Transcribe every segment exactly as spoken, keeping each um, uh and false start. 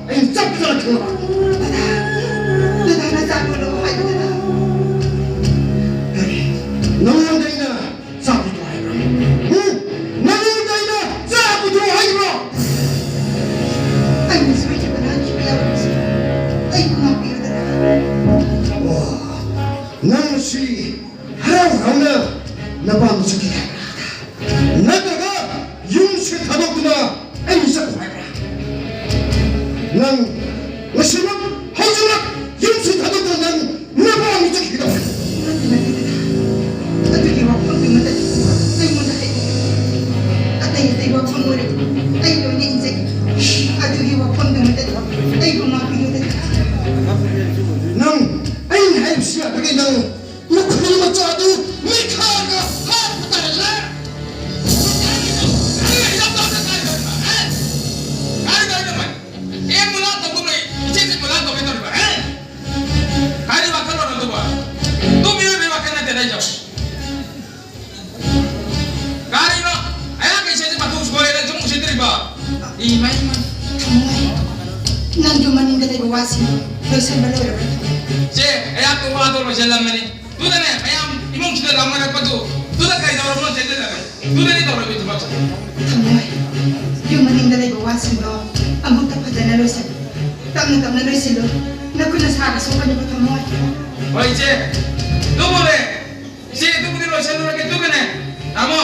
ꯑꯩꯅ ꯆꯞ ꯆꯥꯅ ꯈꯪꯉꯕ꯫ ꯗꯗꯥ, ꯗꯗꯥꯅ ꯆꯥꯛ ꯂꯣꯜꯂꯣ ꯍꯥꯏꯕ ꯗꯗꯥ꯫ ꯀꯔꯤ? ꯅꯉꯣꯟꯗ ꯑꯩꯅ ꯆꯥꯛ ꯄꯨꯊꯣꯛꯑꯣ ꯍꯥꯏꯕ꯭ꯔꯣ? ꯎꯝ? ꯅꯉꯣꯟꯗ ꯑꯩꯅ ꯆꯥꯛ ꯄꯨꯊꯣꯛꯑꯣ ꯍꯥꯏꯕ꯭ꯔꯣ? ꯑꯩꯅ ꯁꯣꯏꯈꯤꯕ ꯂꯥꯟꯈꯤꯕ ꯌꯥꯎꯔꯕꯁꯨ ꯑꯩꯕꯨ ꯉꯥꯛꯄꯤꯌꯨ ꯗꯗꯥ꯫ ꯑꯣ, ꯅꯪ ꯁꯤ ꯍꯔꯥꯎ ꯍꯔꯥꯎꯅ ꯅꯄꯥꯝꯗ ꯆꯠꯈꯤ ꯍꯥꯏꯕ꯭ꯔꯥ? ꯅꯠꯇ꯭ꯔꯒ ꯌꯨꯝꯁꯦ ꯊꯥꯗꯣꯛꯇꯨꯅ ꯑꯩ ꯆꯠꯈꯣ ꯍꯥꯏꯕ꯭ꯔꯥ? ꯅꯪ ꯉꯁꯤꯃꯛ, ꯍꯧꯖꯤꯛꯃꯛ ꯌꯨꯝꯁꯦ ꯊꯥꯗꯣꯛꯇꯨꯅ ꯅꯪ ꯅꯄꯥꯝꯗ ꯆꯠꯈꯤꯗꯧꯕ꯫ ꯅꯠꯇꯦ, ꯅꯠꯇꯦ, ꯅꯠꯇꯦ꯫ ꯑꯗꯨꯒꯤ ꯋꯥꯐꯝꯗꯨꯃꯗꯤ ꯑꯩꯉꯣꯟꯗ ꯍꯥꯏꯕꯤꯌꯨ꯫ ꯑꯇꯩ ꯑꯇꯩ ꯋꯥꯐꯝ ꯑꯣꯏꯔꯗꯤ ꯑꯩ ꯂꯣꯏꯅ ꯏꯟꯖꯒꯦ꯫ ꯑꯗꯨꯒꯤ ꯋꯥꯐꯝꯗꯨꯃꯗꯤ ꯑꯩꯕꯨ ꯉꯥꯛꯄꯤꯌꯨ ꯗꯗꯥ꯫ ꯅꯪ ꯑꯩꯅ ꯍꯥꯏꯕꯁꯤ ꯌꯥꯗ꯭ꯔꯒꯗꯤ ꯅꯪ ꯅꯈꯨꯠ ꯃꯆꯥꯗꯨ ꯃꯤꯈꯥꯒ ꯍꯥꯞꯄ ꯇꯥꯔꯦ꯫ ꯑꯦ, ꯃꯨꯂꯥ ꯇꯧꯒꯨꯝ ꯂꯩ꯫ ꯏꯆꯦꯁꯦ ꯃꯨꯂꯥ ꯇꯧꯒꯦ ꯇꯧꯔꯤꯕ, ꯑꯦ? ꯀꯔꯤ ꯋꯥꯈꯜꯂꯣꯟ ꯑꯗꯨꯕꯨ? ꯇꯨ ꯃꯤꯑꯣꯏꯕꯒꯤ ꯋꯥꯈꯜ ꯅꯠꯇꯦꯗ ꯑꯩꯁꯨ꯫ ꯀꯔꯤꯅꯣ? ꯑꯩꯍꯥꯛꯀꯤ ꯏꯆꯦꯁꯦ ꯃꯇꯨ ꯁꯣꯏꯔꯦꯅ ꯁꯨꯝ ꯎꯁꯤꯠꯇ꯭ꯔꯤꯕ? ꯏꯃꯥ, ꯏꯃꯥ꯫ ꯊꯝꯃꯣꯏ, ꯅꯪꯒꯤ ꯃꯅꯤꯡꯗ ꯂꯩꯕ ꯋꯥꯁꯤꯡ ꯂꯣꯏꯁꯟꯕ ꯂꯣꯏꯔꯕ꯭ꯔꯥ? ꯆꯦ, ꯑꯩꯍꯥꯛꯀꯤ ꯋꯥꯗꯣ ꯂꯣꯏꯁꯤꯜꯂꯝꯕꯅꯤ꯫ ꯇꯨꯗꯅꯦ, ꯃꯌꯥꯝ ꯏꯃꯨꯡꯁꯤꯗ ꯂꯥꯎꯅꯔꯛꯄꯗꯨ, ꯇꯨꯗ ꯀꯩꯗꯧꯔꯕꯅꯣ ꯆꯦꯟꯁꯤꯜꯂꯒ? ꯇꯨꯗꯅꯤ ꯇꯧꯔꯕꯤ ꯊꯕꯛꯁꯦ꯫ ꯊꯝꯃꯣꯏ, ꯌꯨꯝ ꯃꯅꯤꯡꯗ ꯂꯩꯕ ꯋꯥꯁꯤꯡꯗꯣ ꯑꯃꯨꯛꯇ ꯐꯖꯅ ꯂꯣꯏꯁꯤꯜꯂꯨ꯫ ꯇꯞꯅ ꯇꯞꯅ ꯂꯣꯏꯁꯤꯜꯂꯨ꯫ ꯅꯈꯨꯠ ꯅꯁꯥꯗ ꯁꯣꯛꯀꯅꯤꯀꯣ, ꯊꯝꯃꯣꯏ꯫ ꯍꯣꯏ, ꯏꯆꯦ꯫ ꯑꯗꯨꯕꯨꯅꯦ, ꯏꯆꯦ, ꯑꯗꯨꯕꯨꯗꯤ ꯂꯣꯏꯁꯤꯜꯂꯨꯔꯒꯦ꯫ ꯑꯗꯨꯒꯅꯦ, ꯇꯥꯃꯣ,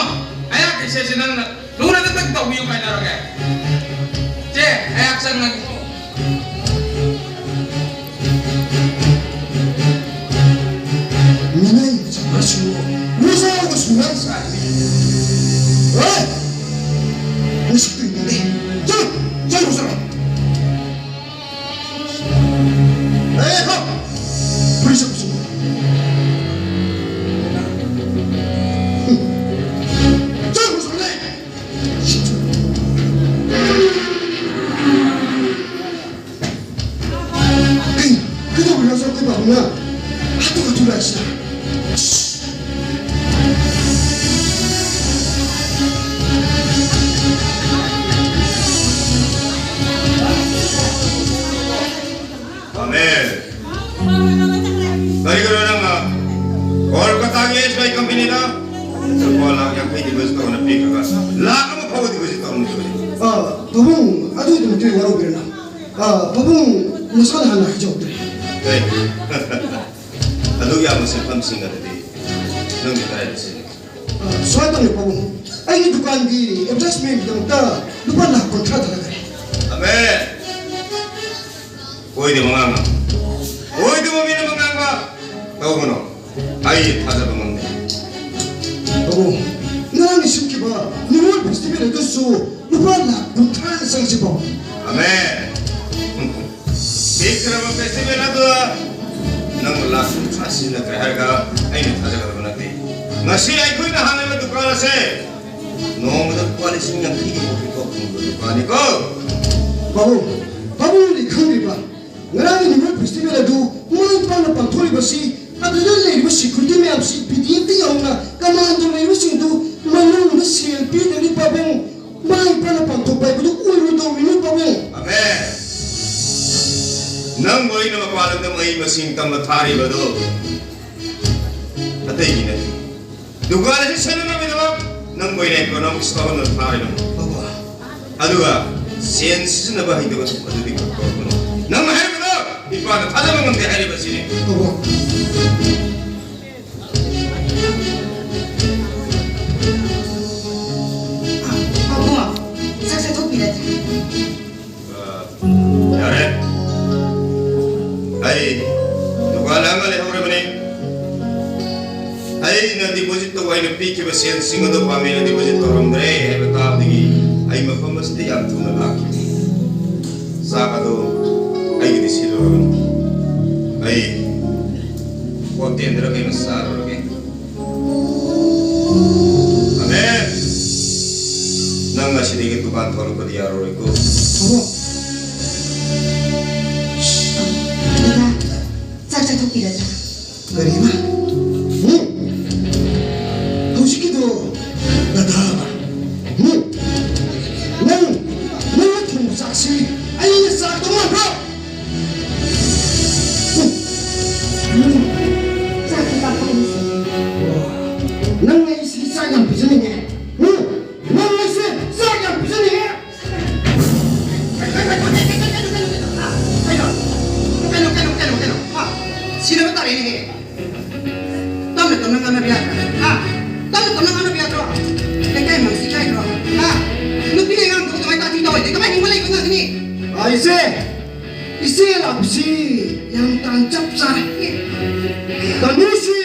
ꯑꯩꯍꯥꯛꯀꯤ ꯏꯆꯦꯁꯦ ꯅꯪꯅ ꯂꯨꯅ ꯇꯛ ꯇꯛ ꯇꯧꯕꯤꯌꯨ ꯀꯥꯏꯅꯔꯒꯦ꯫ ꯏꯆꯦ, ꯑꯩꯍꯥꯛ ꯆꯪꯉꯒꯦ꯫ ꯃꯤꯅꯥꯏ ꯃꯆꯥ ꯃꯁꯨ, ꯃꯆꯥ ꯃꯁꯨ ꯉꯥꯡ ꯁꯥꯔꯤꯕꯤ꯫ ꯍꯣꯏ! ꯅꯁꯛꯇꯨ ꯌꯦꯡꯅꯤꯡꯗꯦ꯫ ꯆꯠꯂꯣ! ꯆꯠꯂꯣ, ꯆꯠꯂꯣ! ꯑꯦ, ꯍꯣ! ꯐꯨꯔꯤꯠ ꯆꯞꯁꯤꯟꯅ꯫ ꯆꯠꯂꯨ, ꯆꯠꯂꯨ! ꯀꯩ, ꯀꯩꯗꯧꯔꯤꯅꯣ ꯑꯩꯈꯣꯏ ꯄꯥꯕꯨꯡꯅ? ꯍꯥꯊꯨ ꯍꯥꯊꯨ ꯂꯥꯛꯏꯁꯤꯅ꯫ ꯑ, ꯄꯥꯕꯨꯡ, ꯅꯁꯥꯅ ꯍꯥꯟꯅ ꯍꯥꯏꯖꯍꯧꯗ꯭ꯔꯦ꯫ ꯑꯦ, ꯑꯗꯨꯛ ꯌꯥꯝꯕ ꯁꯦꯟꯐꯝꯁꯤꯡ ꯑꯗꯨꯗꯤ ꯅꯪꯗꯤ ꯀꯗꯥꯏꯗ ꯁꯤꯖꯤꯟꯅꯩ? ꯑ, ꯁꯨꯃꯥꯏꯅ ꯇꯧꯅꯤ ꯄꯥꯕꯨꯡ, ꯑꯩꯒꯤ ꯗꯨꯀꯥꯟꯒꯤ ꯑꯦꯗꯚꯔꯇꯥꯏꯁꯃꯦꯟꯒꯤꯗꯃꯛꯇ ꯂꯨꯄꯥ ꯂꯥꯈ ꯀꯨꯟꯊ꯭ꯔꯥ ꯊꯥꯗꯈ꯭ꯔꯦ꯫ ꯑꯃꯦ! ꯑꯣꯏꯗꯕ ꯉꯥꯡꯕ, ꯑꯣꯏꯗꯕ ꯃꯤꯅ ꯉꯥꯡꯕ ꯇꯧꯒꯅꯨ꯫ ꯑꯩ ꯊꯥꯖꯕ ꯉꯝꯗꯦ꯫ ꯄꯥꯕꯨꯡ, ꯉꯔꯥꯡꯒꯤ ꯁꯤꯟꯈꯤꯕ ꯅꯤꯉꯣꯜ ꯐꯦꯁꯇꯤꯚꯦꯜ ꯑꯗꯨꯁꯨ ꯂꯨꯄꯥ ꯂꯥꯈ ꯀꯨꯟꯊ꯭ꯔꯥꯅ ꯆꯪꯁꯤꯕꯣ? ꯑꯃꯦ! ꯄꯤꯛꯈ꯭ꯔꯕ ꯐꯦꯁꯇꯤꯚꯦꯜ ꯑꯗꯨꯗ ꯅꯪꯅ ꯂꯥꯈ ꯀꯨꯟꯊ꯭ꯔꯥ ꯁꯤꯖꯤꯟꯅꯈ꯭ꯔꯦ ꯍꯥꯏꯔꯒ ꯑꯩꯅ ꯊꯥꯖꯒꯗꯕ ꯅꯠꯇꯦ꯫ ꯉꯁꯤ ꯑꯩꯈꯣꯏꯅ ꯍꯥꯡꯂꯤꯕ ꯗꯨꯀꯥꯟ ꯑꯁꯦ ꯅꯣꯡꯃꯗ ꯂꯨꯄꯥ ꯂꯤꯁꯤꯡ ꯌꯥꯡꯈꯩꯒꯤ ꯄ꯭ꯔꯣꯐꯤꯠ ꯊꯣꯛꯄ ꯗꯨꯀꯥꯟꯅꯤꯀꯣ꯫ ꯄꯥꯕꯨꯡ, ꯄꯥꯕꯨꯡꯅꯗꯤ ꯈꯪꯗ꯭ꯔꯤꯕ? ꯉꯔꯥꯡꯒꯤ ꯅꯤꯉꯣꯜ ꯐꯦꯁꯇꯤꯚꯦꯜ ꯑꯗꯨ ꯃꯥꯏ ꯄꯥꯛꯅ ꯄꯥꯡꯊꯣꯛꯂꯤꯕꯁꯤ ꯑꯗꯨꯗ ꯂꯩꯔꯤꯕ ꯁꯦꯀ꯭ꯌꯨꯔꯤꯇꯤ ꯃꯌꯥꯝꯁꯤ ꯄꯤ ꯗꯤ ꯑꯦꯐꯇ ꯌꯥꯎꯅ ꯀꯃꯥꯟꯗꯣ ꯂꯩꯔꯤꯕꯁꯤꯡꯗꯨ ꯃꯅꯨꯡꯗ ꯁꯦꯜ ꯄꯤꯗ꯭ꯔꯗꯤ ꯄꯥꯕꯨꯡ ꯃꯥꯏ ꯄꯥꯛꯅ ꯄꯥꯡꯊꯣꯛꯄ ꯍꯥꯏꯕꯗꯨ ꯑꯣꯏꯔꯣꯏꯗꯧꯔꯤꯅꯤ ꯄꯥꯕꯨꯡ꯫ ꯑꯃꯦ! ꯅꯪꯕꯨ ꯑꯩꯅ ꯃꯄꯥꯟ ꯂꯝꯗ ꯃꯍꯩ ꯃꯁꯤꯡ ꯇꯝꯕ ꯊꯥꯔꯤꯕꯗꯨ ꯑꯇꯩꯒꯤ ꯅꯠꯇꯦ꯫ ꯗꯨꯀꯥꯟ ꯑꯁꯤ ꯁꯦꯟꯅꯅꯕꯒꯤꯗꯃꯛ ꯅꯪꯕꯨ ꯑꯩꯅ ꯏꯀꯣꯅꯣꯃꯤꯛꯁ ꯂꯧꯍꯟꯗꯨꯅ ꯊꯥꯔꯤꯕꯅꯤ꯫ ꯕꯕꯥ꯫ ꯑꯗꯨꯒ ꯁꯦꯟ ꯁꯤꯖꯤꯟꯅꯕ ꯍꯩꯇꯕ ꯑꯗꯨꯗꯤ ꯀꯧꯔꯛꯀꯅꯨ꯫ ꯅꯪꯅ ꯍꯥꯏꯔꯤꯕꯗꯣ ꯏꯄꯥꯅ ꯊꯥꯖꯕ ꯉꯝꯗꯦ ꯍꯥꯏꯔꯤꯕꯁꯤꯅꯤ꯫ ꯕꯕꯥ꯫ ꯄꯥꯕꯨꯡ, ꯆꯥꯛ ꯆꯥꯊꯣꯛꯄꯤꯔꯗ꯭ꯔꯥ? ꯌꯥꯔꯦ꯫ ꯑꯩ ꯗꯨꯀꯥꯟ ꯑꯃ ꯂꯩꯍꯧꯔꯕꯅꯤ꯫ ꯑꯩꯅ ꯗꯤꯄꯣꯖꯤꯠ ꯇꯧ ꯍꯥꯏꯅ ꯄꯤꯈꯤꯕ ꯁꯦꯜꯁꯤꯡ ꯑꯗꯨ ꯄꯥꯝꯃꯦꯅ ꯗꯤꯄꯣꯖꯤꯠ ꯇꯧꯔꯝꯗ꯭ꯔꯦ ꯍꯥꯏꯕ ꯇꯥꯕꯗꯒꯤ ꯑꯩ ꯃꯐꯝ ꯑꯁꯤꯗ ꯌꯥꯝ ꯊꯨꯅ ꯂꯥꯛꯈꯤꯕꯅꯤ꯫ ꯆꯥꯛ ꯑꯗꯨ ꯑꯩꯒꯤꯗꯤ ꯁꯤꯜꯂꯨꯔꯒꯅꯨ꯫ ꯑꯩ ꯍꯣꯇꯦꯜꯗꯔ ꯀꯩꯅꯣ ꯆꯥꯔꯨꯔꯒꯦ꯫ ꯑꯃꯦ! ꯅꯪ ꯉꯁꯤꯗꯒꯤ ꯗꯨꯀꯥꯟ ꯊꯣꯛꯂꯛꯄꯗꯤ ꯌꯥꯔꯔꯣꯏꯀꯣ꯫ ꯇꯥꯃꯣ! ꯗꯗꯥ, ꯆꯥꯛ ꯆꯥꯊꯣꯛꯄꯤꯔꯗ꯭ꯔꯥ? ꯀꯔꯤꯕ? ꯎꯝ? ꯍꯧꯖꯤꯛꯀꯤꯗꯣ ꯗꯗꯥꯕ? ꯎꯝ? ꯅꯪ, ꯅꯪꯅ ꯊꯣꯡꯕ ꯆꯥꯛꯁꯤ ꯑꯩꯅ ꯆꯥꯒꯗꯧ ꯃꯥꯟꯕ꯭ꯔꯣ? ꯆꯥꯛꯇꯤ ꯀꯥꯞꯊꯣꯛꯑꯅꯤꯁꯦ꯫ ꯅꯪ ꯑꯩꯁꯤ ꯆꯥꯛ ꯌꯥꯝ ꯄꯤꯖꯅꯤꯡꯉꯦ꯫ ꯎꯝ? ꯅꯪ ꯑꯩꯁꯦ ꯆꯥꯛ ꯌꯥꯝ ꯄꯤꯖꯅꯤꯡꯉꯦ꯫ ꯏꯆꯦ, ꯏꯆꯦ ꯂꯥꯛꯄꯁꯤ ꯌꯥꯝ ꯇꯥꯟ ꯆꯞ ꯆꯥꯔꯦ꯫ ꯇꯅꯨꯁꯤ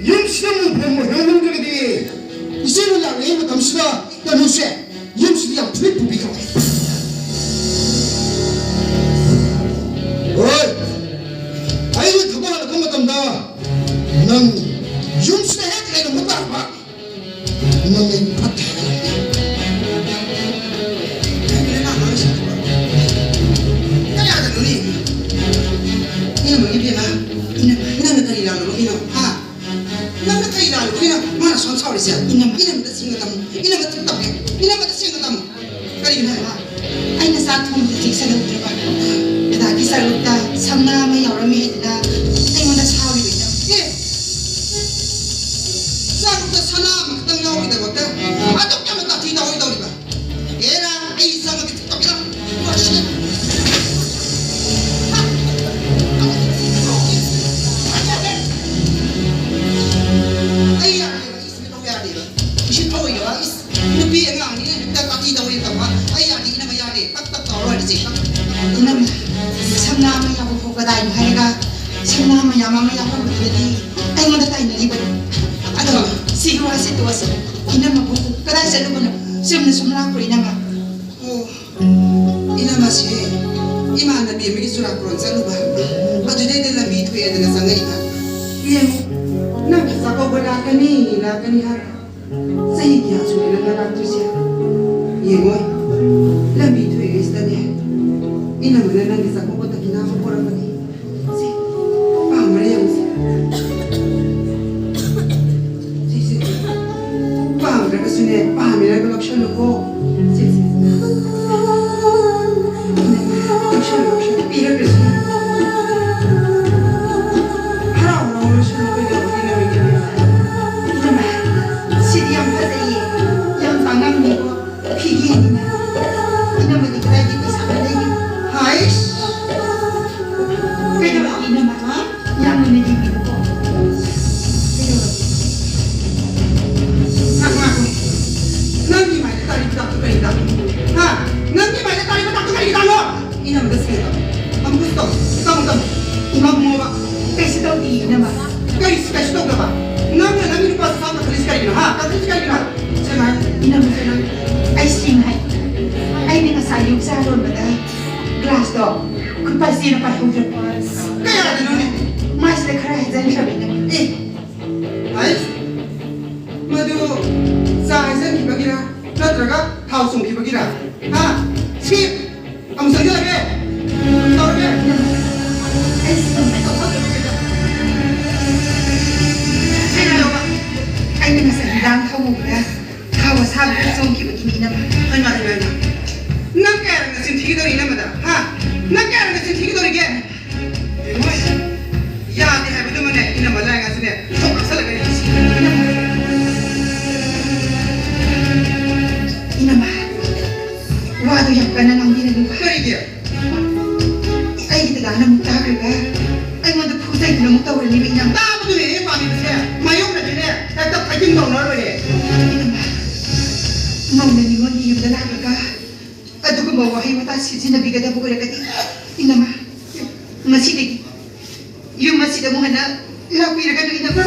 ꯌꯨꯝꯁꯤꯗ ꯑꯃꯨꯛ ꯍꯣꯡꯕ ꯍꯣꯡꯍꯟꯗ꯭ꯔꯒꯗꯤ ꯏꯆꯦꯅ ꯂꯥꯛꯂꯤꯉꯩ ꯃꯇꯝꯁꯤꯗ ꯇꯅꯨꯁꯦ ꯌꯨꯝꯁꯤꯗ ꯌꯥꯝ ꯊꯨꯅ ꯄꯨꯕꯤꯈ꯭ꯔꯣ꯫ ꯍꯣꯏ, ꯑꯩꯅ ꯊꯕꯛ ꯍꯜꯂꯛꯄ ꯃꯇꯝꯗ ꯅꯪ ꯌꯨꯝꯁꯤꯗ ꯍꯦꯛ ꯂꯩꯔꯝꯕ ꯇꯥꯔꯕ꯫ ꯅꯪ ꯑꯩꯕꯨ ꯐꯠꯇꯦ ꯍꯥꯏꯕ ꯅꯠꯇꯦ꯫ ꯀꯩꯅꯣ ꯅꯪ ꯉꯥꯡꯉꯤꯁꯤꯕꯣ? ꯀꯌꯥꯗꯅꯣꯅꯦ? ꯏꯅꯝꯃ ꯏꯕꯦꯝꯃ, ꯏꯅꯝꯃ, ꯅꯪꯅ ꯀꯔꯤ ꯂꯥꯜꯂꯨꯕꯒꯤꯅꯣ? ꯍꯥ? ꯅꯪꯅ ꯀꯔꯤ ꯂꯥꯜꯂꯨꯕꯒꯤꯅꯣ? ꯃꯥꯅ ꯁꯨꯝ ꯁꯥꯎꯔꯤꯁꯦ? ꯏꯅꯝꯃ, ꯏꯅꯝꯃꯗ ꯁꯤꯡꯒ ꯇꯝꯃꯨ꯫ ꯏꯅꯝꯃ ꯇꯝꯒꯦ꯫ ꯏꯅꯝꯃꯗ ꯁꯤꯡꯒ ꯇꯝꯃꯨ꯫ ꯀꯔꯤꯒꯤꯅꯣ ꯍꯥꯏꯕ? ꯑꯩꯅ ꯆꯥꯛ ꯊꯣꯡꯕꯗ ꯆꯦꯛꯁꯤꯜꯍꯧꯗ꯭ꯔꯕ꯫ ꯗꯗꯥꯒꯤ ꯆꯥꯂꯨꯛꯇ ꯁꯝꯅꯥ ꯑꯃ ꯌꯥꯎꯔꯝꯃꯤ ꯍꯥꯏꯗꯅ ꯑꯩꯉꯣꯟꯗ ꯁꯥꯎꯔꯤꯕ ꯏꯅꯝꯃ꯫ ꯑꯦ! ꯆꯥꯛꯇ ꯁꯅꯥ ꯑꯃꯈꯛꯇꯪ ꯌꯥꯎꯕꯒꯤꯗꯃꯛꯇ ꯑꯗꯨꯛ ꯌꯥꯝꯅ ꯇꯥꯊꯤ ꯇꯥꯑꯣꯏ ꯇꯧꯔꯤꯕ? ꯑꯦꯔꯥ, ꯑꯩ ꯆꯪꯉꯒ ꯇꯧꯒꯦꯔꯥ? ꯃꯁꯤ꯫ ꯑꯩ ꯌꯥꯗꯦꯕ, ꯏꯁ, ꯃꯤꯊꯧ ꯌꯥꯗꯦꯕ꯫ ꯏꯁ, ꯊꯧꯑꯣꯏꯗꯕ, ꯏꯁ, ꯅꯨꯄꯤ ꯑꯉꯥꯡꯅꯤꯅ ꯍꯦꯛꯇ ꯇꯥꯊꯤ ꯇꯧꯋꯦ ꯇꯧꯕ꯫ ꯑꯩ ꯌꯥꯗꯦ, ꯏꯅꯝꯃ ꯌꯥꯗꯦ꯫ ꯇꯛ ꯇꯛ ꯇꯧꯔꯣ ꯍꯥꯏꯔꯤꯁꯦ꯫ ꯏꯅꯝꯃ, ꯁꯝꯅꯥ ꯑꯃ ꯌꯥꯎꯕ ꯐꯥꯎ ꯀꯗꯥꯏꯅꯣ ꯍꯥꯏꯔꯒ, ꯁꯝꯅꯥ ꯃꯌꯥꯝ ꯑꯃ ꯌꯥꯎꯔꯝꯕꯗꯨꯗꯗꯤ ꯑꯩꯉꯣꯟꯗ ꯇꯥꯏꯅꯔꯤꯕꯅꯤ꯫ ꯑꯗꯣ ꯁꯤꯒꯤ ꯋꯥꯁꯦ ꯇꯣꯛꯑꯁꯤ꯫ ꯏꯅꯝꯃꯕꯨ ꯀꯗꯥꯏ ꯆꯠꯂꯨꯕꯅꯣ? ꯆꯨꯝꯅ ꯁꯨꯝ ꯂꯥꯛꯄ꯭ꯔꯣ, ꯏꯅꯝꯃ? ꯑꯣ, ꯏꯅꯝꯃꯁꯦ ꯏꯃꯥꯟꯅꯕꯤ ꯑꯃꯒꯤ ꯆꯨꯔꯥꯀꯣꯔꯣꯟ ꯆꯠꯂꯨꯕ꯫ ꯑꯗꯨꯗꯩꯗ ꯂꯝꯕꯤ ꯊꯣꯛꯑꯦꯗꯅ ꯆꯪꯉꯛꯏꯕ꯫ ꯌꯦꯡꯉꯨ, ꯅꯪ ꯆꯥꯛꯀꯧꯕ ꯂꯥꯛꯀꯅꯤ, ꯂꯥꯛꯀꯅꯤ ꯍꯥꯏꯔ ꯆꯍꯤ ꯀꯌꯥ ꯁꯨꯔꯦ ꯅꯪꯅ ꯂꯥꯛꯇ꯭ꯔꯤꯁꯦ? ꯌꯦꯡꯉꯣ, ꯂꯝꯕꯤ ꯊꯣꯛꯏꯉꯩꯁꯤꯗꯅꯦ, ꯏꯅꯝꯃꯅ ꯅꯪꯒꯤ ꯆꯥꯛꯀꯧꯕ ꯗꯈꯤꯅꯥ ꯑꯃ ꯄꯣꯔꯛꯄꯅꯤ꯫ ꯁꯦ, ꯄꯥꯝꯕ꯭ꯔꯥ ꯌꯦꯡꯉꯨꯁꯦ꯫ ꯁꯦ, ꯁꯦ, ꯁꯦ꯫ ꯄꯥꯝꯗ꯭ꯔꯒꯁꯨꯅꯦ, ꯄꯥꯝꯃꯦ ꯍꯥꯏꯕ ꯂꯧꯁꯜꯂꯨꯀꯣ꯫ ꯁꯦ, ꯁꯦ, ꯁꯦ꯫ ꯂꯧꯁꯜꯂꯨ, ꯂꯧꯁꯜꯂꯨ꯫ ꯄꯤꯔꯛꯇ꯭ꯔꯁꯨ ꯌꯥꯏ꯫ ꯍꯔꯥꯎ ꯍꯔꯥꯎ ꯂꯧꯁꯜꯂꯨ, ꯀꯩꯗꯧꯔꯒꯦ ꯅꯪꯒꯤꯗꯤ? ꯏꯅꯝꯃ, ꯁꯤꯗꯤ ꯌꯥꯝ ꯐꯖꯩꯌꯦ, ꯌꯥꯝ ꯇꯥꯡꯉꯝꯅꯤꯀꯣ, ꯐꯤꯒꯦꯅꯤꯅ꯫ ꯏꯅꯝꯃꯗꯤ ꯀꯗꯥꯏꯗꯒꯤ ꯄꯩꯁꯥ ꯂꯩꯒꯦ? ꯍꯥꯏꯁ! ꯑꯃꯗ ꯁꯦꯡꯅ ꯑꯃꯨꯛꯀꯁꯨ ꯇꯧ꯫ ꯇꯝꯃꯨ, ꯇꯝꯃꯨ꯫ ꯉꯝꯃꯣꯕ꯫ ꯀꯩꯁꯨ ꯇꯧꯗꯦ, ꯏꯅꯝꯃ꯫ ꯀꯩꯁꯨ, ꯀꯩꯁꯨ ꯇꯧꯗꯕ? ꯅꯪꯅ ꯅꯪꯒꯤ ꯅꯨꯄꯥꯁꯨ ꯁꯥꯎꯅ ꯈꯜꯂꯤꯁꯤ ꯀꯔꯤꯒꯤꯅꯣ, ꯍꯥ? ꯀꯟꯈꯠꯂꯤꯁꯤ ꯀꯔꯤꯒꯤꯅꯣ? ꯁꯦꯡꯅ ꯍꯥꯏ꯫ ꯏꯅꯝꯃ, ꯏꯅꯝꯃ, ꯑꯩ ꯁꯦꯡꯅ ꯍꯥꯏ꯫ ꯑꯩꯅ ꯉꯁꯥꯏ ꯑꯌꯨꯛ ꯆꯥ ꯂꯣꯟꯕꯗ ꯒ꯭ꯂꯥꯁꯇꯣ ꯈꯨꯠꯄꯥꯏꯁꯤꯅ ꯄꯥꯏꯍꯧꯗ꯭ꯔꯕ꯫ ꯀꯌꯥꯗꯅꯣꯅꯦ? ꯃꯥꯏꯁꯤꯗ ꯈꯔ ꯍꯩꯖꯤꯟꯈ꯭ꯔꯕ, ꯏꯅꯝꯃ꯫ ꯑꯦ, ꯑꯩ ꯃꯗꯨ ꯆꯥ ꯍꯩꯖꯤꯟꯈꯤꯕꯒꯤꯔ ꯅꯠꯇ꯭ꯔꯒ ꯊꯥꯎ ꯁꯨꯝꯈꯤꯕꯒꯤꯔ? ꯍꯥ? ꯁꯤ ꯑꯃꯨꯛ ꯆꯪꯁꯤꯜꯂꯒꯦ꯫ ꯇꯧꯔꯒꯦ꯫ ꯑꯩ ꯁꯤꯃ ꯇꯧꯊꯣꯛꯀꯦ꯫ ꯁꯦꯡꯅ ꯇꯧꯕ꯫ ꯑꯩꯅ ꯉꯁꯥꯏ ꯍꯤꯗꯥꯛ ꯊꯧꯕꯗ ꯊꯥꯎ ꯑꯁꯥꯕꯗ ꯆꯣꯡꯈꯤꯕꯒꯤꯅꯤ, ꯏꯅꯝꯃ꯫ ꯍꯩꯃꯥ, ꯍꯩꯃꯥ, ꯍꯩꯃꯥ꯫ ꯅꯪ ꯀꯌꯥꯔꯛ ꯅꯆꯤꯟ ꯊꯤꯒꯗꯧꯔꯤ, ꯏꯅꯝꯃꯗ? ꯍꯥ? ꯅꯪ ꯀꯌꯥꯔꯛ ꯅꯆꯤꯟ ꯊꯤꯒꯗꯧꯔꯤꯒꯦ? ꯏꯃꯣꯏ, ꯌꯥꯗꯦ ꯍꯥꯏꯕꯗꯨꯃꯅꯦ, ꯏꯅꯝꯃ ꯂꯥꯏ ꯉꯥꯁꯤꯅꯦ ꯊꯣꯛ ꯀꯥꯞꯁꯜꯂꯒ ꯏꯅꯝꯃ꯫ ꯏꯅꯝꯃ, ꯋꯥꯗꯨ ꯌꯥꯝ ꯀꯟꯅ ꯉꯥꯡꯕꯤꯔꯅꯨ꯫ ꯀꯔꯤꯒꯤ? ꯑꯩꯒꯤ ꯗꯗꯥꯅ ꯑꯃꯨꯛ ꯇꯥꯈ꯭ꯔꯒ ꯑꯩꯉꯣꯟꯗ ꯐꯨ ꯆꯩꯗꯨꯅ ꯑꯃꯨꯛ ꯇꯧꯔꯅꯤꯕ, ꯏꯅꯝꯃ꯫ ꯇꯥꯕꯗꯨꯅꯦ ꯑꯩꯅ ꯄꯥꯝꯃꯤꯕꯁꯦ꯫ ꯃꯥꯌꯣꯛꯅꯗꯣꯏꯅꯦ꯫ ꯍꯦꯛꯇ fighting ꯇꯧꯅꯔ ꯂꯣꯏꯔꯦ꯫ ꯏꯅꯝꯃ, ꯃꯧꯅ ꯅꯤꯉꯣꯜꯒꯤ ꯌꯨꯝꯗ ꯂꯥꯛꯂꯒ ꯑꯗꯨꯒꯨꯝꯕ ꯋꯥꯍꯩ ꯋꯥꯇꯥ ꯁꯤꯖꯤꯟꯅꯕꯤꯒꯗꯕ ꯑꯣꯏꯔꯒꯗꯤ, ꯏꯅꯝꯃ, ꯉꯁꯤꯗꯒꯤ ꯌꯨꯝ ꯑꯁꯤꯗ ꯑꯃꯨꯛ ꯍꯟꯅ ꯂꯥꯛꯄꯤꯔꯒꯅꯨ, ꯏꯅꯝꯃ꯫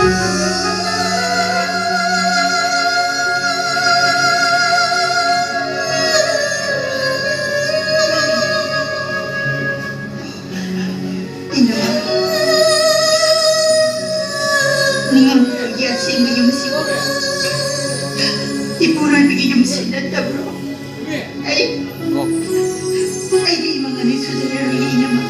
ꯏꯅꯝꯃ, ꯅꯤꯉꯣꯜ ꯈꯨꯜꯒꯤ ꯑꯁꯦꯡꯕ ꯌꯨꯝꯁꯤꯕꯨ ꯏꯄꯨꯔꯣꯏꯕꯒꯤ ꯌꯨꯝꯁꯤ ꯅꯠꯇꯕ꯭ꯔꯣ? ꯑꯩ, ꯑꯩꯗꯤ ꯏꯃꯪ ꯑꯅꯤ ꯁꯨꯖꯔꯔꯣꯏ, ꯏꯅꯝꯃ꯫